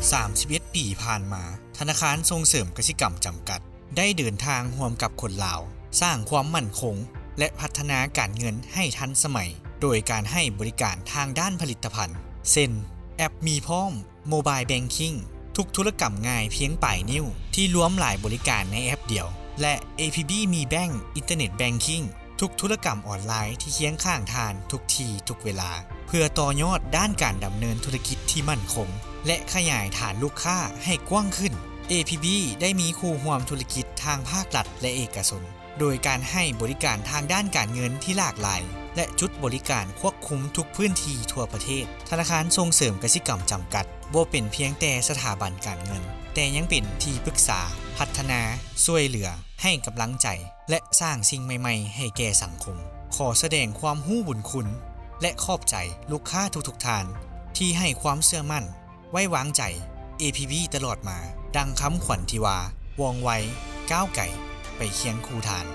ສາມສິບເອັດປີຜ່ານມາ, ທະນາຄານສົ່ງເສີມກະສິກຳຈຳກັດ ໄດ້ເດີນທາງຮ່ວມກັບຄົນລາວ, ສ້າງຄວາມໝັ້ນຄົງ ແລະ ພັດທະນາການເງິນໃຫ້ທັນສະໄໝ ໂດຍການໃຫ້ບໍລິການທາງດ້ານຜະລິດຕະພັນ ເຊັ່ນ ແອັບມີພ້ອມ, ໂມບາຍແບັງຄິງ, ທຸກທຸລະກຳງ່າຍພຽງປາຍນິ້ວ ທີ່ລວມຫຼາຍບໍລິການໃນແອັບດຽວ ແລະ ເອພີບີມີແບັງ, ອິນເຕີເນັດແບັງຄິງ, ທຸກທຸລະກຳອອນລາຍທີ່ຄຽງຂ້າງທ່ານທຸກທີ່ທຸກເວລາ ເພື່ອຕໍ່ຍອດດ້ານການດຳເນີນທຸລະກິດທີ່ໝັ້ນຄົງ ແລະ ຂະຫຍາຍຖານລູກຄ້າໃຫ້ກວ້າງຂຶ້ນ. ເອພີບີ ໄດ້ມີຄູ່ຮ່ວມທຸລະກິດທາງພາກລັດ ແລະ ເອກະຊົນ ໂດຍການໃຫ້ບໍລິການທາງດ້ານການເງິນທີ່ຫຼາກຫຼາຍ ແລະ ຈຸດບໍລິການຄວບຄຸມທຸກພື້ນທີ່ທົ່ວປະເທດ. ທະນາຄານສົ່ງເສີມກະສິກຳຈຳກັດ ບໍ່ເປັນພຽງແຕ່ສະຖາບັນການເງິນ, ແຕ່ຍັງເປັນທີ່ປຶກສາ, ພັດທະນາ, ຊ່ວຍເຫຼືອ, ໃຫ້ກຳລັງໃຈ ແລະ ສ້າງສິ່ງໃໝ່ໆໃຫ້ແກ່ສັງຄົມ. ຂໍສະແດງຄວາມຮູ້ບຸນຄຸນ ແລະ ຂອບໃຈລູກຄ້າທຸກໆທ່ານ ທີ່ໃຫ້ຄວາມເຊື່ອໝັ້ນ, ໄວ້ວາງໃຈ ເອພີບີ ຕະຫຼອດມາ, ດັ່ງຄຳຂວັນທີ່ວ່າ ວ່ອງໄວ, ກ້າວໄກ, ໄປຄຽງຄູ່ທ່ານ.